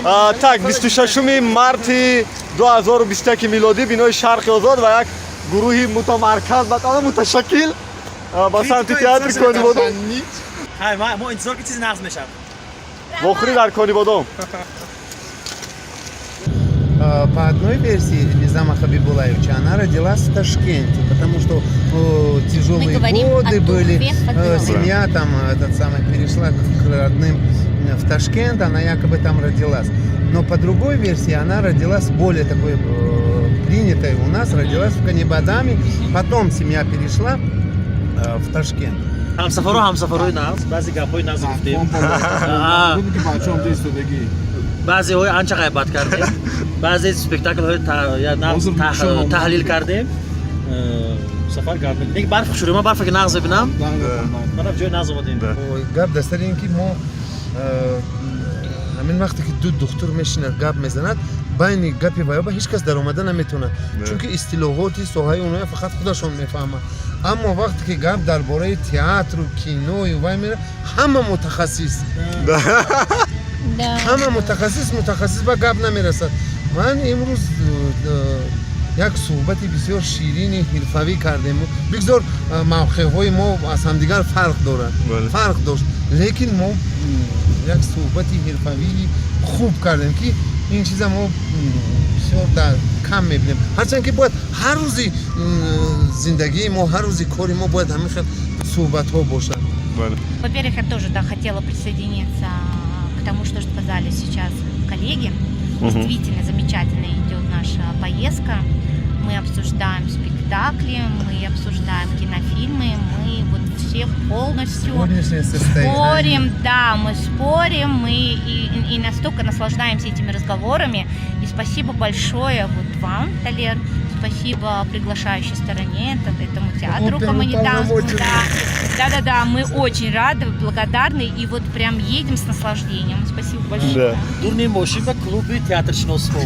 Так, 26 марти 2021 милодӣ, бинои Шарқи Озод ва як гурӯҳи мутамарказ ба таври муташаккил ба самти театри Конибодом. Ҳай, мо интизор ки чизи нағз мешавад. Вохӯрӣ дар Конибодом. По одной версии Низама Хабибулаевича, она родилась в Ташкенте, потому что тяжелые Мы говорим годы о были. Тухфе Фазыловой. Семья там этот самый, перешла к родным в Ташкент, она якобы там родилась. Но по другой версии она родилась более такой принятой у нас, родилась в Канибадаме, потом семья перешла в Ташкент. Ҳамсафаро, ҳамсафарои нағз, баъзе гапҳои нағз гуфтем, баъзеҳои анча ғайбат кардем, баъзе спектаклҳои нағз таҳлил кардем. Сафар гап мезанем. Барф шуруъ, ман барфа ки нағз бибинам, манам ҷои нағз омадем. Ой, гап дар сари ин ки мо ҳамин вақте ки ду духтур мешинад, гап мезанад, байни гапи ваёба ҳеҷ кас даромада наметавонад, чунки истилоҳоти соҳаи оноя фақат худашон мефаҳмад. Аммо вақте ки гап дар бораи театру киною вай мера, ҳама мутахассис, ҳама мутахассис, мутахассис ба гап намерасад. Ман имрӯз як суҳбати бисёр ширини ҳирфавӣ кардем. Бигзор мавқеъҳои мо аз ҳамдигар фарқ дорад, фарқ дошт, лекин мо як суҳбати ҳирфавии хуб кардем, ки ин чиза мо бисёр дар кам мебинем, ҳарчанд ки бояд ҳар рӯзи зиндагии мо, ҳар рӯзи кори мо бояд ҳамин хел суҳбатҳо бошад. Во-первых, я тоже, да, хотела присоединиться к тому, что сказали сейчас коллеги. Действительно замечательно идет наша поездка. Мы обсуждаем спектакли, мы обсуждаем кинофильмы, мы вот все полностью Сегодняшнее состояние. Спорим, да, мы спорим, мы и настолько наслаждаемся этими разговорами. И спасибо большое вот вам, Талер, спасибо приглашающей стороне, этому театру Оперу Коммунитанскому. полномочий. Да, мы очень рады, благодарны и вот прям едем с наслаждением. Спасибо большое. Дурни мошин ба клуби театршиносҳо.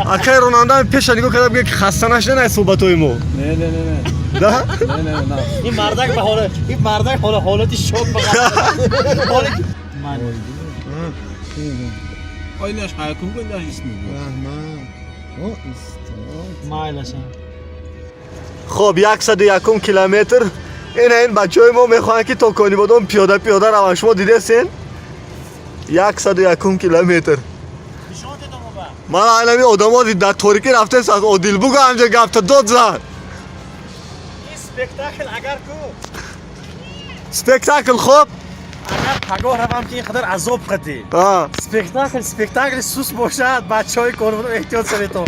Акай ронанда пеша нигоҳ карда, мегӯяд, ки хаста нашуда аз суҳбатҳои мо? Не, не, не, не. Да. Не, не, не. Ин мардак ба ҳола, ин мардак ҳола ҳолати шок ба ҳоле ман. Ойлаш ҳайкун гунда ҳис мекунад. Раҳмат. О, устод. Майлашам. Хоб, 101 километр. Ина ин бачаҳои мо мехоҳанд, ки то Конибодом пиёда пиёда раванд. Шумо дидесен, 101 километр. Нишон дедам ба. Ман айнами одамо дар торикӣ рафтест аз Одил, бугӯ, ҳамҷа гапта дод зад. Ин спектакл агар ку Спектакл хоб. Агар пагоҳ равам, ки ин қадар азоб қадӣ. Спектакл, спектакли сус бошад, бачаҳои Конибодом, эҳтиёт шаведон,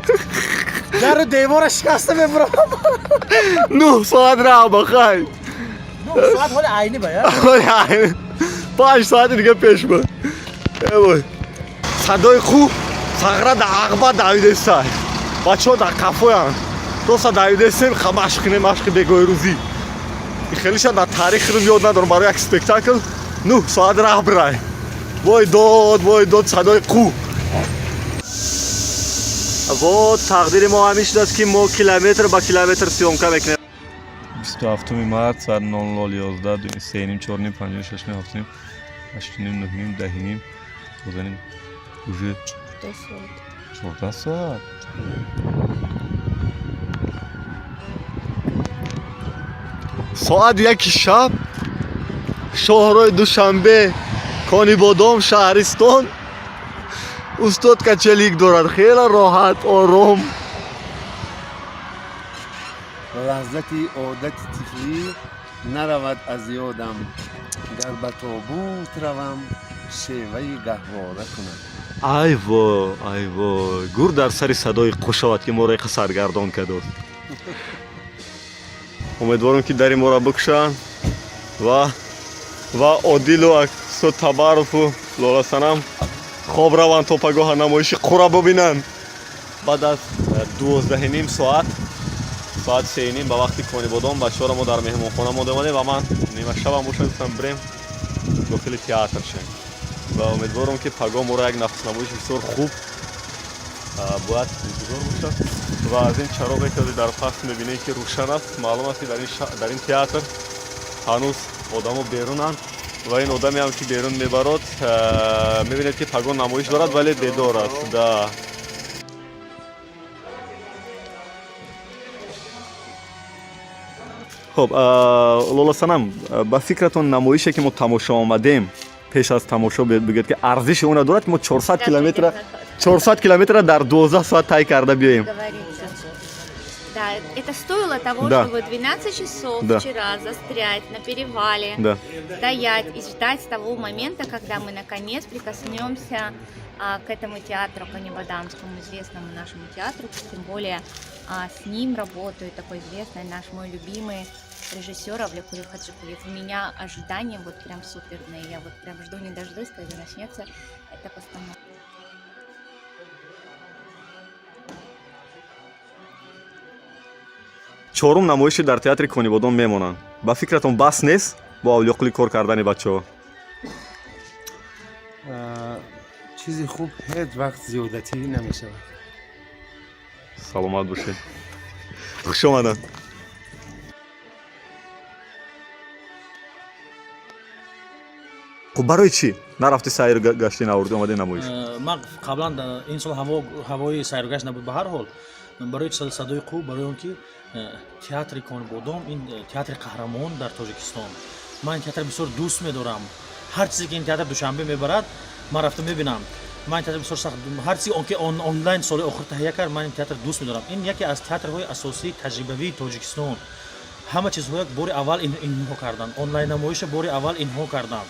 дару девора шикаста мебурам. 9 соат раҳ ба хай. 9 соат ҳоли айни ба я. 5 соати дига пеш ба. Эвой, садои ху сағра да ағба давидестай, бачаҳо дар қафоянд, роста давидесем. Машқ не, машқи бегоҳирӯзӣ хелиша дар таърихи ёд надорам. Барои як спектакл 9 соат раҳ бирай, вой дод, вой дод, садои қу. Во, тақдири мо ҳамин шудааст, ки мо километр ба километр съёмка мекунем. 27 март, соат 00:11, 3:30, 4:30, 5:30, 6:30, 7:30, 8:30, 9:30, 10:30, 12:30, уже 14 соат. Соат 1 шаб, шоҳрои Душанбе, Конибодом, шаҳристон. Устод качелик дорад, хеле роҳат, ором. Лаҳзати одати тифлӣ наравад аз ёдам, гар ба тобут равам, шеваи гаҳвора кунам. Ай во, ай во, гур дар сари садои қу шавад, ки моро иқа саргардон кардост. Умедворам, ки дари моро бикушанд ва Одилу устод Табарову Лоласанам хоб раванд, то пагоҳа намоиши қура бубинанд. Баъд аз 12:30 соат, соат 3:30 ба вақти Конибодом, бачаҳоро мо дар меҳмонхона монда омадем ва ман нимашабам бошад, гуфтам, бирем дохили театр шавем ва умедворам, ки пагоҳ моро як нафаснамоиши бисёр хуб бояд интизор бошад. Ва аз ин чароғе, ки дар паст мебинем, ки рӯшан аст, маълум аст, ки дар ин театр ҳанӯз одамо берунанд. Ва ин одаме ҳам, ки берун мебарод, мебинед, ки пагон намоиш дорад, вале бедор аст, да. Хуб, Лола Санам, ба фикратон, намоише, ки мо тамошо омадем, пеш аз тамошо бигӯед, ки арзиши онро дорад, ки мо 400 километра, 400 километра дар 12 соат тай карда биёем? Говорится. Да, это стоило того, чтобы 12 часов вчера застрять на перевале, стоять и ждать того момента, когда мы наконец прикоснемся к этому театру Канибадамскому, известному нашему театру, тем более с ним работает такой известный наш, мой любимый режиссер Авлиякулов Хаджикулиев. У меня ожидания вот прям суперные, я вот прям жду не дождусь, когда начнется эта постановка. Чорум намоиши дар театри Конибодом мемонанд. Ба фикратон, бас нест бо Авлиёқулӣ кор кардани бачаҳо? Чизи хуб ҳеҷ вақт зиёдатӣ намешавад. Саломат бошед, хуш омаданд. Хуб, барои чӣ нарафти, сайру гашти наурди, омади намоиш? Ман қаблан ин сол ҳавои сайругашт набуд. Ба ҳар ҳол, барои Садои қӯ, барои он ки театри Конибодом ин театри қаҳрамон дар Тоҷикистон. Ман ин театр бисёр дӯст медорам. Ҳар чизе, ки ин театр Душанбе мебарад, ман рафта мебинам. Ман ин театр бисёр сахт, ҳар чизе он ки онлайн соли охир таҳия кард, ман ин театр дӯст медорам. Ин яке аз театрҳои асосии таҷрибавии Тоҷикистон. Ҳама чизҳоя бори аввал инҳо карданд, онлайн намоиша бори аввал инҳо карданд,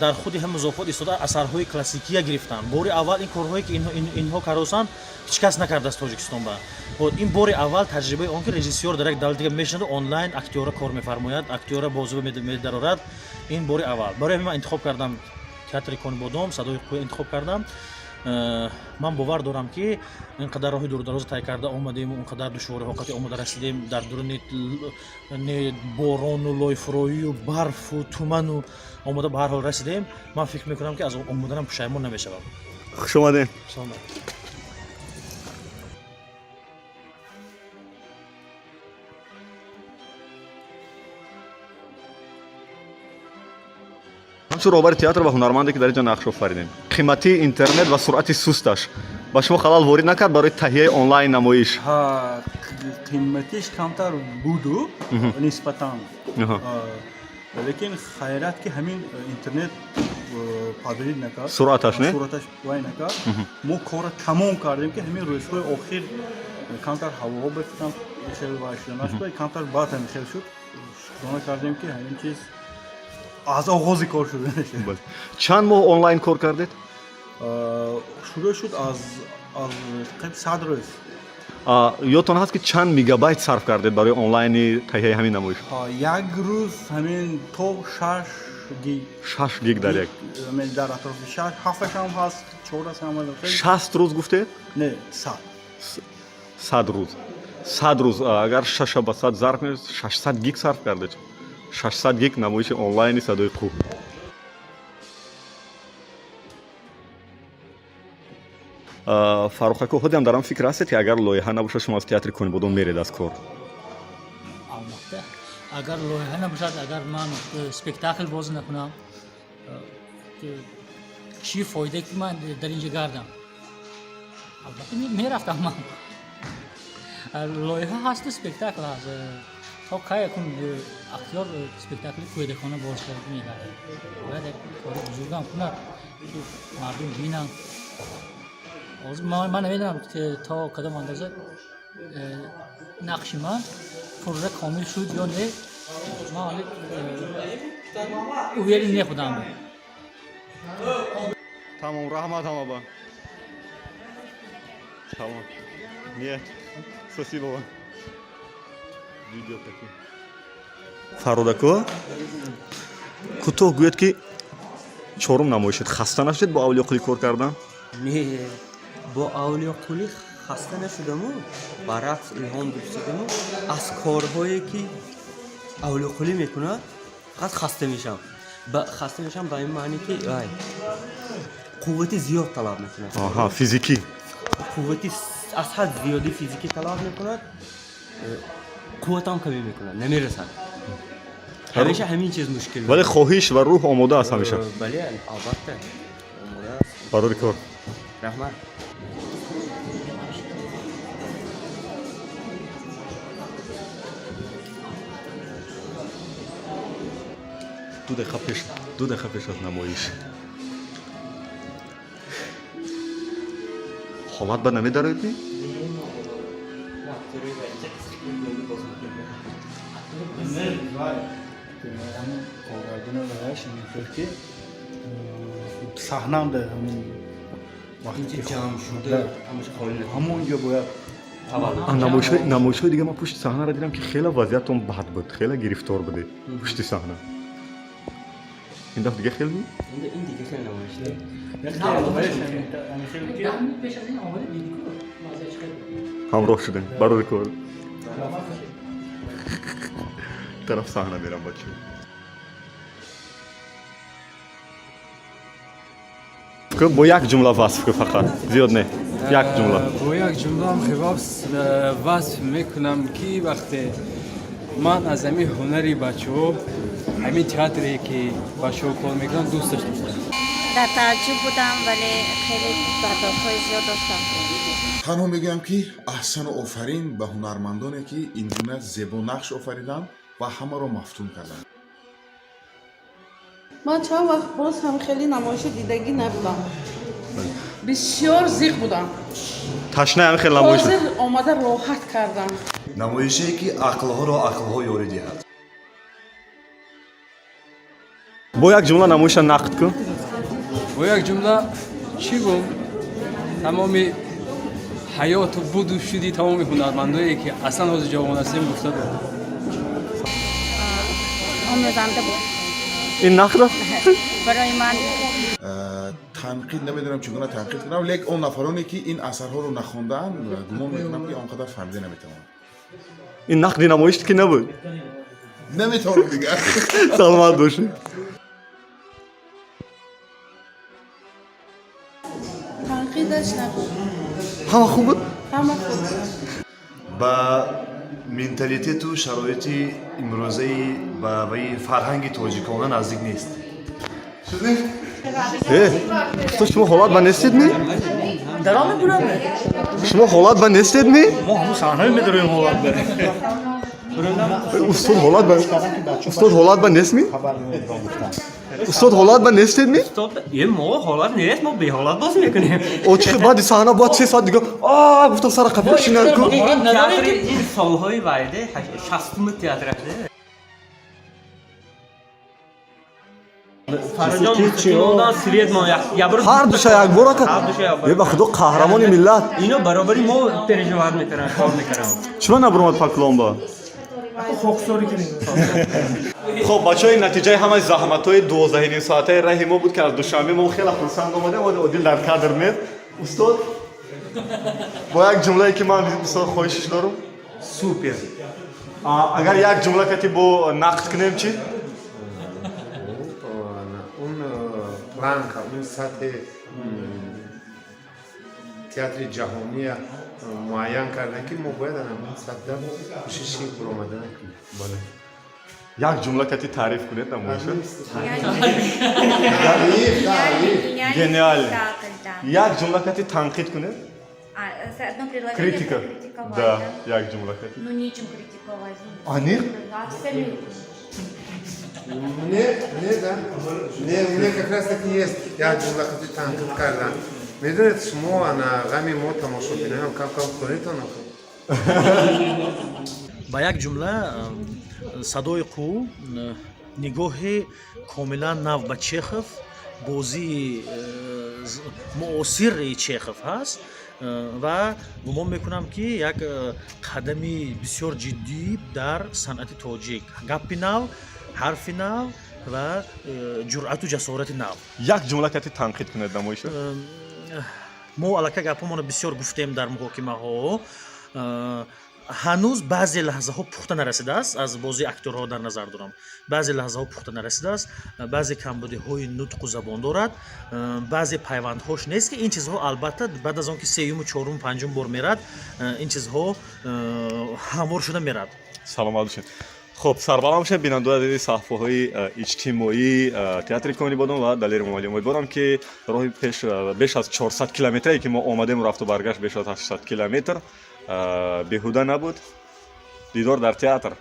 дар худи ҳам музофот истода асарҳои классикия гирифтанд. Бори аввал ин корҳое, ки инҳо каросанд, ҳеҷ кас накардааст Тоҷикистон ба. Ин бори аввал таҷрибаи он, ки режиссёр дар як давлати дига мешинаду онлайн актёра кор мефармояд, актёра бозиба медарорад. Ин бори аввал. Барои ҳамин ман интихоб кардам театри Конибодом, Садои қӯ интихоб кардам. Ман бовар дорам, ки ин қадар роҳи дурдароза тай карда омадем, он қадар душвориҳо қати омода расидем, дар дуруни борону лойфурӯию барфу туману омода, ба ҳар ҳол расидем. Ман фикр мекунам, ки аз омоданам пушаймон намешавам. Хуш омадем. Саломат. Ҳамчун роҳбари театр ва ҳунарманде, ки дар ин ҷо нақш офаридем, қиматии интернет ва суръати сусташ ба шумо халал ворид накард барои таҳияи онлайн намоиш? Ҳа, қиматиш камтар буду нисбатан, лекин хайрат, ки ҳамин интернет подводить накард. Суръаташ, не? Суръаташ вай накард. Мо корро тамом кардем, ки ҳамин рӯзҳои охир камтар ҳавоҳо бифтанд, хел вай шуда нашуда, камтар баъд ҳамин хел шуд. Шукрона кардем, ки ҳамин чиз аз оғози кор шуда. Чанд моҳ онлайн кор кардед? Шурӯъ шуд аз қариб 100 рӯз. Ёдтон ҳаст, ки чанд мегабайт сарф кардед барои онлайни таҳияи ҳамин намоиш? Як рӯз ҳамин то 6 гиг. 6 гиг дар як Дар атрофи шаш, ҳафташам ҳаст, чорасам. 60 рӯз гуфтед? Не, 100. 100 рӯз. 100 рӯз агар шаша ба 100 зарб, 600 гиг сарф кардед. 600 гиг намоиши онлайни Садои қӯ. Фаррухако, ҳодиам дар он фикр ҳастед, ки агар лоиҳа набошад, шумо аз театри Конибодом меред аз кор? Албатта, агар лоиҳа набошад, агар ман спектакл бозӣ накунам, чӣ фоида, ки ман дар инҷа гардам? Албатта, мерафтам ман. Лоиҳа ҳасту спектакл ҳаст. То кай якун актёр спектакли кӯдакона боз карда мегардад? Бояд як кори бузургам кунад, ки мардум бинанд. Ҳозир ман намедонам, то кадом андоза нақши ман пурра комил шуд ё не. Ман ҳоли уверен не худам. Тамом, раҳмат ҳамаба. Тамом. Нет, спасибо вам. Видео такие. Фарродако, кӯтоҳ гӯяд, ки чорум намоишед, хаста нашудед бо Авлиёқулӣ кор кардан? Не, бо Авлиёқулӣ хаста нашудаму, баръакс, илҳом гирифтадаму. Аз корҳое, ки Авлиёқулӣ мекунад, фақат хаста мешавам. Хаста мешавам ба ин маъне, ки вай қуввати зиёд талаб мекунад. Аҳа, физикӣ. Қуввати аз ҳад зиёди физикӣ талаб мекунад. Қувватам камӣ мекунад, намерасад. Ҳамеша ҳамин чиз мушкил. Вале хоҳиш ва рӯҳ омода аст ҳамеша. Бале, албатта, омода аст. Барори кор. Раҳмат. 2 дақиқа пеш, 2 дақиқа пеш аз намоиш ҳолат ба намедароед ми? Не, вай, ҳамин коргардона ваяш ин ки саҳнам дар ҳамин вақте ки ҷамъ шуда ҳамаша холӣ. Ҳамон ҷо бояд. Намоишҳои дига ман пушти саҳнаро дидам, ки хеле вазъиятон бад буд, хеле гирифтор будед пушти саҳна. Ин дафъа дига хел ми? Ин дига хел намоиш. Пеш аз ин омада дидӣ ку вазъият хел. Ҳамроҳ шудем. Барори кор. Тараф саҳна мерам, бача. Бо як ҷумла васф кун, фақат, зиёд не, як ҷумла. Бо як ҷумлаам васф мекунам, ки вақте ман аз ҳамин ҳунари бачаҳо, ҳамин театре ки бачаҳо кор мекунанд, дӯсташ доштам. Дар тааҷҷуб будам, вале хеле бардоштҳои зиёд доштам. Танҳо мегӯям, ки аҳсану офарин ба ҳунармандоне, ки ин гуна зебо нақш офариданд ва ҳамаро мафтун карданд. Ман чанд вақт боз ҳам хеле намоиши дидагӣ набудам, бисёр зиқ будам. Ташнаи ҳамин хел намоиш. Ҳозир омада роҳат кардам. Намоише, ки ақлҳоро ақлҳо ёрӣ диҳад. Бо як ҷумла намоиша нақд кун. Бо як ҷумла чӣ гум, тамоми ҳаёту буду шуди тамоми ҳунармандое, ки аслан ҳозир ҷавон ҳастем, гуфта дорам. Омӯзанда буд. Ин нақд аст? Барои ман. Танқид, намедонам чӣ гуна танқид кунам, лек он нафароне, ки ин асарҳоро нахондаанд, гумон мекунам, ки он қадар фаҳмида наметавонанд. Ин нақди намоиш ки набуд. Наметавонам дигар. Саломат бошед. Танқидаш набуд. Ҳама хуб буд. Ҳама хуб буд. Ба менталитету шароити имрӯзаи ба ваи фарҳанги тоҷикона наздик нест. Э, устод, шумо ҳолат ба нестед ми? Даром мебурам. Шумо ҳолат ба нестед ми? Мо ҳамун саҳнаи медароем ҳолат ба. Устод, ҳолат ба, устод, ҳолат ба нест ми? Устод, ҳолат ба нестед ми? Е, мо ҳолат нест, мо беҳолат боз мекунем. О, чи баъди саҳна бояд 3 соат дига а гуфтам, сара қафо шинан ку. Театри ин солҳои вайде 60-уми театрашде. Фарҷон мустақимондан свет мо ябр. Ҳар душа якбора. Ҳар душа якбора. Е, ба худо, қаҳрамони миллат. Ино баробари мо переживать мекунанд, кор мекунанд. Чима набуромад поклон ба? Хоксорӣ кунем. Хоб, бачаҳои, натиҷаи ҳамаи заҳматҳои 12.5 соатаи раҳи мо буд, ки аз Душанбе мо хеле хурсанд омадем. Одил дар кадр нест. Устод, бо як ҷумлае, ки ман бисёр хоҳишиш дорам. Супер. Агар як ҷумла кати бо нақд кунем, чӣ? Он планка, он сатҳи театри ҷаҳония муайян кардан, ки мо бояд ҳамин сатҳда кӯшиши баромада накунем. Бале. Як ҷумла кати таъриф кунед намоиша. Таъриф, таъриф. Гениально. Спектакль, да. Як ҷумла кати танқид кунед. А, одно предложение Критика. покритиковать, Да, да? як ҷумла кати. Ну, нечем критиковать. Аниқ? Абсолютно. Мне, да, мне как раз таки есть як ҷумла қати танқид кардан. Медонед, шумо ана ғами мо тамошобинаам кам кам хӯретон охир. Ба як ҷумла, садои қӯ нигоҳи комилан нав ба Чехов, бозии муосири Чехов ҳаст ва гумон мекунам, ки як қадами бисёр ҷиддӣ дар санъати тоҷик, гапи нав, ҳарфи нав ва ҷуръату ҷасорати нав. Як ҷумла кати танқид кунед намоиша. Мо аллакай гапҳомонро бисёр гуфтем дар муҳокимаҳо. Ҳанӯз баъзе лаҳзаҳо пухта нарасидааст, аз бозии актёрҳо дар назар дорам, баъзе лаҳзаҳо пухта нарасидааст, баъзе камбудиҳои нутқу забон дорад, баъзе пайвандҳош нест, ки ин чизҳо албатта баъд аз он ки сеюму, чоруму, панҷум бор мерад, ин чизҳо ҳамвор шуда мерад. Саломат бошед. Хуб, сарбаланд бошед, бинандаои азизи саҳифаҳои иҷтимоии театри Конибодом ва Далери Эмомалӣ. Умедворам, ки роҳи пеш беш аз 400 километрае, ки мо омадему рафту баргашт беш аз 800 километр, беҳуда набуд. Дидор дар театр.